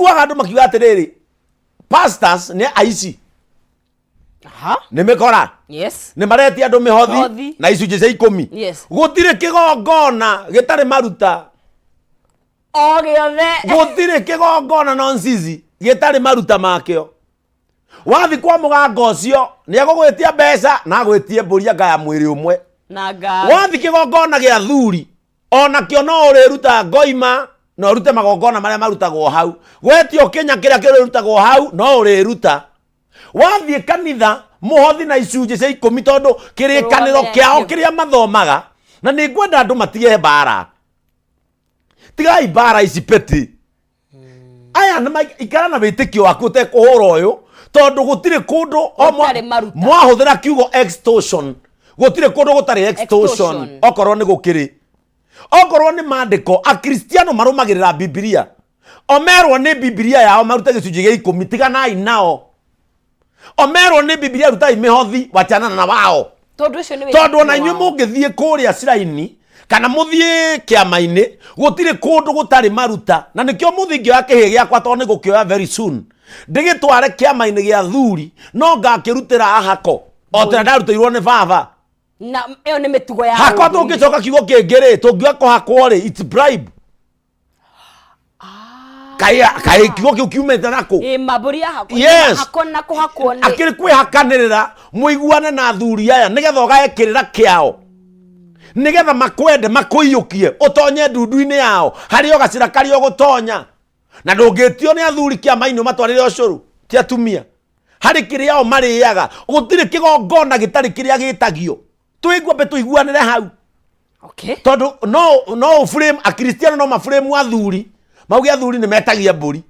Njiguaga andũ makiuga atĩrĩrĩ, pastors nĩ aici, nĩ mĩkora, nĩ maretia andũ mĩhothi Mĩhothi. na icunjĩ cia 10. Gũtirĩ kĩgongona gĩtarĩ maruta. O gĩothe. Gũtirĩ kĩgongona nonsizi gĩtarĩ maruta makĩo. Wathi kwa mũganga ũcio, nĩ egũgwĩtia mbeca na agwĩtie mbũri anga ya mwĩrĩ ũmwe. Na nga. Wathi kĩgongona gĩa thuri, onakĩo no ũrĩruta ngoima na ũrute magongona marĩa marutagwo hau. Wetio kĩnya kĩrĩa kĩrĩrutagwo hau, no ũrĩruta. Wathiĩ kanitha, mũhothi na icunjĩ cia 10, tondũ kĩrĩkanĩro Kũrũgamĩrĩra kĩao kĩo. Kĩrĩa mathomaga. Na nĩ ngwenda andũ matige mbara. Tigai mbara ici peti. Aya nĩ ikara na wĩtĩkio waku ũtekũhũra ũyũ, tondũ gũtirĩ kũndũ o Gũtarĩ maruta. Mwahũthĩra kiugo extortion, gũtirĩ kũndũ gũtarĩ extortion. Extortion. Okorwo nĩ gũkĩrĩ, okorwo nĩ mandĩko, akristiano marũmagĩrĩra Bibilia. Omerwo nĩ Bibilia yao marute gĩcunjĩ gĩa 10, tiganai nao. Omerwo nĩ Bibilia rutai mĩhothi, wachanana na wao. Tondũ ũcio nĩ Tondũ ona wĩtĩkio inyuĩ wao. Mũngĩthiĩ kũrĩa ciraini kana mũthiĩ kĩama-inĩ, gũtirĩ kũndũ gũtarĩ maruta. Na nĩkĩo mũthĩ ingĩoya kĩhĩ gĩakwa, tondũ nĩ gũkĩoya very soon, ndĩgĩtware kĩama-inĩ gĩa thuri, no ngakĩrutĩra ahako o tena ndarutĩirwo nĩ baba. Na ĩyo nĩ mĩtugo ya Hakwa. ũndũire. Tũngĩcoka kiugo kĩngĩ rĩ, tũngiuga kũhakwo rĩ, it's bribe. Kaĩ kaĩ kiugo kĩu kiumĩte nakũ? Ĩ, mambũri ya hakwo. Yes. Hako na kũhakwo nĩ Akĩrĩ kwĩhakanĩrĩra mũiguane na athuri aya nĩgetha ũgae kĩrĩra kĩao, nĩgetha makwende, makũiyũkie, ũtonye ndundu-inĩ yao harĩ o gacĩra karĩa ũgũtonya, na ndũngĩtio nĩ athuri kĩama-inĩ ũmatwarĩre ũcũrũ. Ti atumia harĩ kĩrĩa o marĩaga. Gũtirĩ kĩgongona gĩtarĩ kĩrĩa gĩtagio. Twĩngwambe tũiguanĩre hau. Tondũ no frame akristiano, no maframe athuri mauge athuri nĩ metagia mbũri,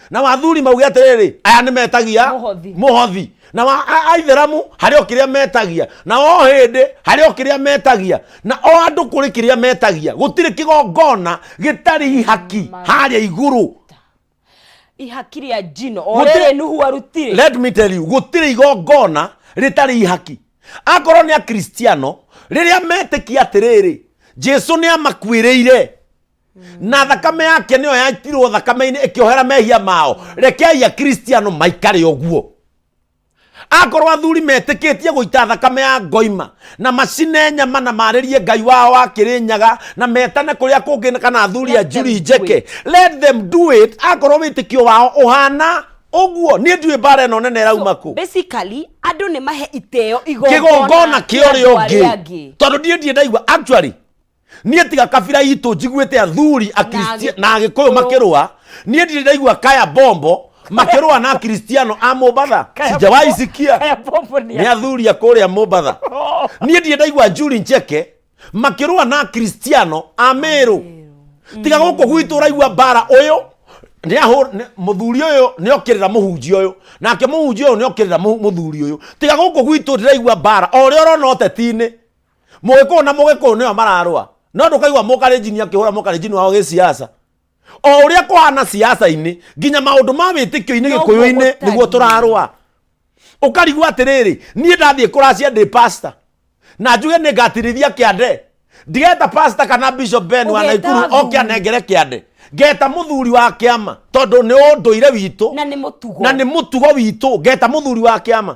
na wathuri mauge atĩrĩrĩ, aya nĩ metagia Mũhothi. Mũhothi. Na wa aithĩramu harĩ o kĩrĩa metagia, na o hĩndĩ harĩ o kĩrĩa metagia, na o andũ kũrĩ kĩrĩa metagia. Gũtirĩ kĩgongona gĩtarĩ ihaki harĩa igũrũ. Ihaki rĩa njino o rĩrĩ Nuhu arutire. Let me tell you, gũtirĩ igongona rĩtarĩ ihaki. Akorwo nĩ akristiano, rĩrĩa metĩkia atĩrĩrĩ, Jesu nĩ amakuĩrĩire na thakame yake nĩyo yaitirwo thakame-inĩ ĩkĩohera mehia mao, rekei akristiano maikare ũguo. Akorwo athuri metĩkĩtie gũita thakame ya ngoima na macine nyama na marĩrie Ngai wao wa Kĩrĩnyaga na metane kũrĩa kũngĩ kana athuri a Let them njuri do njeke, it. let them do it, akorwo wĩtĩkio wao ũhana ũguo. Niĩ ndiũĩ mbara ĩno nene ĩrauma kũ. Basically andũ nĩ mahe iteo kĩgongona kĩa kĩa ũrĩa andũ arĩa ũngĩ, angĩ. Tondũ niĩ ndirĩ ndaigua, actually niĩ tiga kabira itũ njiguĩte athuri na agĩkũyũ makĩrũa, niĩ ndirĩ ndaigua Kaya Bombo makĩrũa na akristiano a Mombatha. Sijawahi sikia. Kaya Bombo nĩ Nĩ athuri a kũrĩa Mombatha. Niĩ ndirĩ ndaigua Njuri Ncheke makĩrũa na akristiano a Meru. Tiga gũkũ gwitũ ũraigua mbara, ũyũ nĩ mũthuri ũyũ nĩ okĩrĩra mũhunjia ũyũ, nake mũhunjia ũyũ nĩ okĩrĩra mũthuri ũyũ. Tiga gũkũ gwitũ ndĩraigua mbara. O ũrĩa ũrona ũteti-inĩ, mũgĩkũyũ na mũgĩkũyũ nĩo mararũa, no ndũkaigua mũkarenjini akĩhũra mũkarenjini wao gĩciaca. O ũrĩa kũhana siasa-inĩ nginya maũndũ ma wĩtĩkio-inĩ, Noguo gĩkũyũ-inĩ nĩguo gũtariĩ. Tũrarũa ũkarigwo atĩrĩrĩ, niĩ ndathiĩ kũracia ndĩ pastor na njuge nĩ ngatirithia kĩande, ndigeta pastor kana Bishop Ben wa Ũgeta Naikuru athuri. Oke anengere kĩande, ngeta mũthuri wa kĩama, tondũ nĩ ũndũire witũ. Na nĩ mũtugo. Na nĩ mũtugo witũ. Ngeta mũthuri wa kĩama,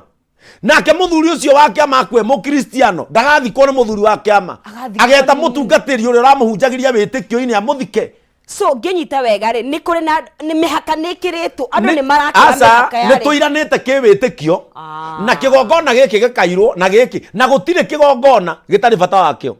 nake mũthuri ũcio wa kĩama akue, mũkristiano ndagathikwo nĩ mũthuri wa kĩama. Agathikwo Ageta mũtungatĩri ũrĩa ũramũhunjagĩria wĩtĩkio-inĩ amũthike. So ngĩnyita wega rĩ, nĩ kũrĩ na nĩ mĩhaka nĩ ĩkĩrĩtwo, andũ nĩ marakĩra Aca, mĩhaka nĩ ya rĩ. tũiranĩte kĩwĩtĩkio Ah. na kĩgongona gĩkĩ gĩkairwo na gĩkĩ, na gũtirĩ kĩgongona gĩtarĩ bata wakĩo.